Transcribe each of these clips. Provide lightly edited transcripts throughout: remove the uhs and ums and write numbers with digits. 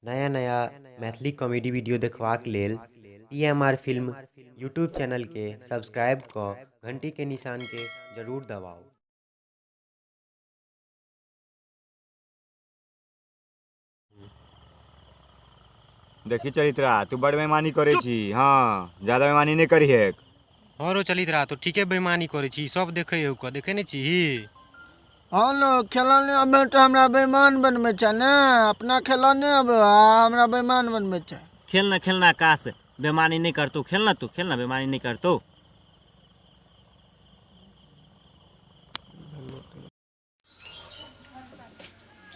नया नया Maithili comedy video देखबाक लेल T M R film YouTube चैनलके सब्सक्राइब कऽ घंटीके निशानके जरूर दबाउ। देखी चरित्रा, तू बड़ बेईमानी करे छी। हाँ, ज्यादा बेईमानी नहीं करी है। हाँ रो चरित्रा, तो ठीके बेईमानी करे छी, सब देखे हो के देखे नहीं छी। हाँ लो, खेला नहीं अबे तो हमरा बेईमान बनबे छै ने, अपना खेला नहीं अबे आ हमरा बेईमान बनबे छै। खेलना खेलना आकाश, बेईमानी नहीं करतो, खेलना तू खेलना, बेईमानी नहीं करतो।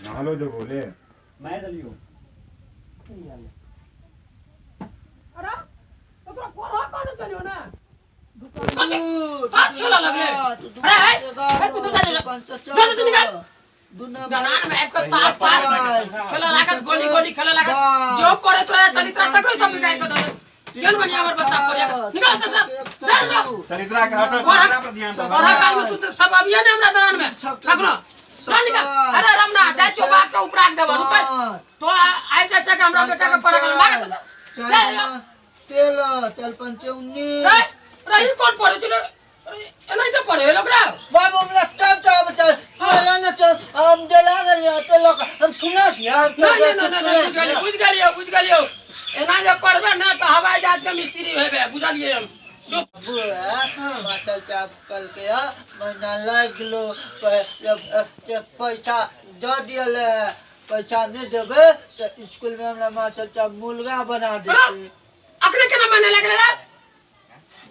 नहालो जो बोले मैं दलियो। अरे तो तोरा पढ़ा कौन चलियो ना ताश खेला लगले। अरे हे, तू तो जा जा जा निकाल। दनान में आबि के ताश ताश खेला लागत, गोली गोली खेला लागत, जो पढ़े तोरा चलित्रा तकरो सब बिगाड़ के दे। केहन बढ़िया हमर बच्चा पढ़िया निकाल तो सब जा जा। चरित्रा के हटो, चरित्रा पर ध्यान दो। पढ़ा काल में तू तो सब अबिया ने हमरा दनान में ठकलो जा निकाल। अरे रमना जाय छो बाप के ऊपर राख देबो रुपए तो आबि जाइ छै के हमरा बेटा के पढ़े भाग जा जा। 13 4 5 19। रही कौन पढ़े छै एनाहिते पढ़े लोक रे। बाबू हमरा सब सब चल ना चल, हम जला गेलियो तो लोग हम सुना दिया। नहीं नहीं नहीं नहीं, बुझ गेलियो बुझ गेलियो, एना जे पढ़बे ना तो हवाई जहाज के मिस्त्री हेबे, बुझलिए हम। चुप मास्टर साहब कल के महीना लाग गेलो, पैसा दऽ दियल, पैसा नहीं देबे तो स्कूल में हमरा मास्टर साहब मुर्गा बना देते। अखने केना महीना लागि गेलै रे?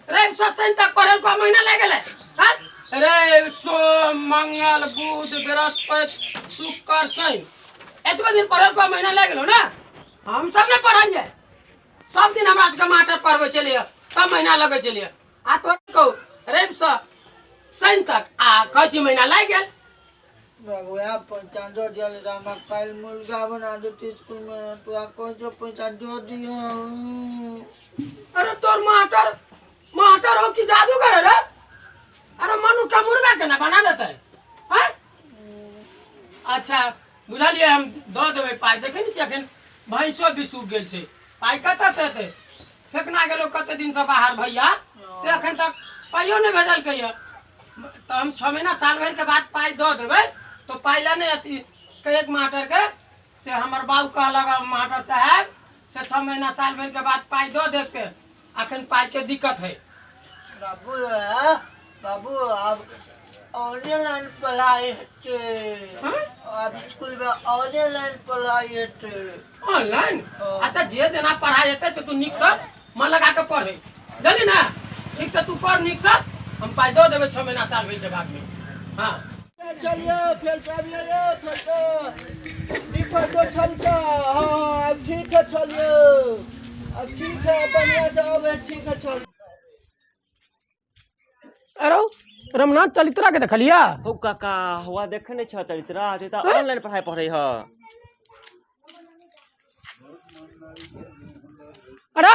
रवि से शनि तक पढ़ल को महीना लागि गेलै? हैं रवि सोम मंगल बुध बृहस्पति शुक्र शनि एतबे दिन पढ़ल को महीना लागि गेलो ना? हम सब नहीं पढ़लिए, सब दिन हमरा सबके मास्टर पढ़बै छलियै तब महीना लगै छलियै। आ तोरा कहू रवि से शनि तक आ कहै छी महीना लागि गेल। बाबू आप पैसा दो दिया हमरा काल्हि मुर्गा बना देती स्कूल में, तोरा कहै छौ पैसा दो दियो। अरे तोर मास्टर मास्टर हो कि जादूगर रे? अरे मनु का मुर्गा केना बना देते हैं? अच्छा बुझलिए, हम दऽ देबै पाइ। देखै नहि छियै अखन भैंसो भी सूख गेल छै, पाइ कतऽ से एतै? फेकना गेलो कते दिन से बाहर भैया से अखन तक पाइयो नहि भेजलकै यऽ। तऽ हम 6 महीना साल भरि के बाद पाइ दऽ देबै। तो पाइ लए नहि अथी कहियक मास्टर के से हमर बाबू कहलक मास्टर साहेब से 6 महीना साल भरि के बाद पाइ दऽ देब के, अखन पाइ के दिक्कत है। बाबू बाबू अब ऑनलाइन पढ़ाई हेतै, अब स्कूल में ऑनलाइन पढ़ाई हेतै। ऑनलाइन? अच्छा जे जेना पढ़ाई हेतै से तू नीक से मन लगा के पढ़े, बुझली ना? ठीक से तू पढ़ नीक से, हम पाइ दऽ देबै 6 महीना साल भरि के बाद में। हाँ चलिए फेल चलिए फेल तो छलका। हाँ अब ठीक है, चलिए अब ठीक है, बढ़िया से अब ठीक है चल। अरे रमनाथ चरित्रा के देखलिया? हो काका हुआ देखे नहीं छ चरित्रा, जे त ऑनलाइन पढ़ाई पढ़ै ह। अरे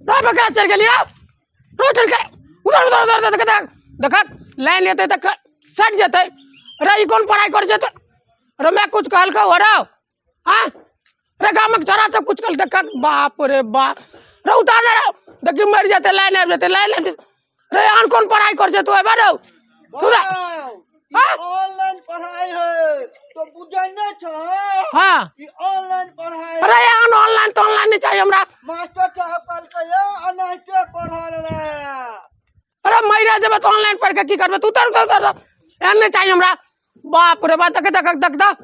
रे बकरा चल गेलिया रोटल के उधर उधर उधर देख देख देख लाइन एतै तऽ सट जेतै। अरे ई कोन पढ़ाई कर जेतै? अरे मैं कुछ कहलकौ? अरे हाँ रे गामक छोरा सब कुछ कहल देख, बाप रे बाप रे उतार रे, देखी मरि जेतै, लाइन आबि जेतै, लाइन आबि जेतै। रे आन कोन पढ़ाई कर जेतौ एबा रे तू रे? हाँ? ऑनलाइन पढ़ाई है तो बुझै नहीं छ? हाँ ई ऑनलाइन पढ़ाई। अरे आन ऑनलाइन तो ऑनलाइन नहीं चाहिए हमरा। मास्टर साहब कहलकै अनाहिते पढ़ल रे। अरे मरि जेबै तो ऑनलाइन पढ़ के की करबै? तू उतर उतर उतर, एहन नहीं चाहिए हमरा। बाप रे बाप देख देख देख देख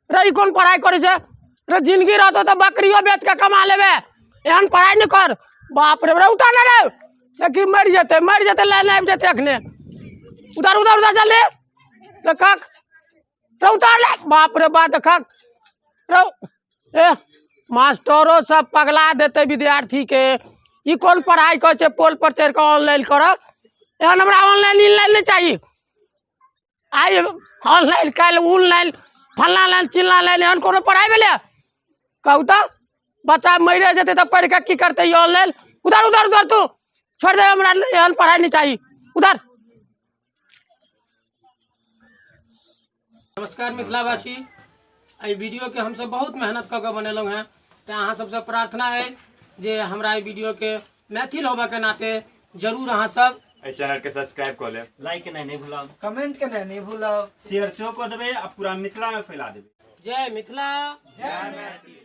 रे ई कोन पढ़ाई करै छै रे? जिंदगी रहतो तऽ बकरियो बेच के कमा लेबै, एहन पढ़ाई नहीं कर। बाप रे रे उतर रे, देखी मरि जेतै मरि जेतै, लाइन आबि जेतै अखने। उधर उधर उधर जल्दी देखक रे उतार ले। बाप रे बाप देखक रे, ए मास्टरो सब पगला देतै विद्यार्थी के। ई कोन पढ़ाई करै छै पोल पर चढ़ि कऽ ऑनलाइन करब? एहन हमरा ऑनलाइन इनलाइन नहि चाही। आइ ऑनलाइन काल्हि ऑनलाइन फल्लाँ लाइन चिल्लाँ लाइन, एहन कोनो पढ़ाइ भेलै कहू तऽ? बच्चा मरिए जेतै तऽ पढ़ि कऽ की करतै ई ऑनलाइन? उधर उधर उधर तू छोड़ि दे, हमरा एहन पढ़ाइ नहि चाही, उधर। नमस्कार मिथिलावासी, एहि वीडियोके हमसब बहुत मेहनत कऽ के बनेलहुँ हेँ। तऽ अहाँ सबसँ प्रार्थना अइ जे हमरा एहि वीडियोके मैथिल होबऽके नाते जरूर अहाँ सब एहि चैनल के सब्सक्राइब कऽ लेब। लाइक केनाइ नहि भुलाउ। कमेंट केनाइ नहि भुलाउ। शेयर सेहो कऽ देबै आ पूरा मिथिलामे फैला देबै। जय मिथिला। जय मैथिली।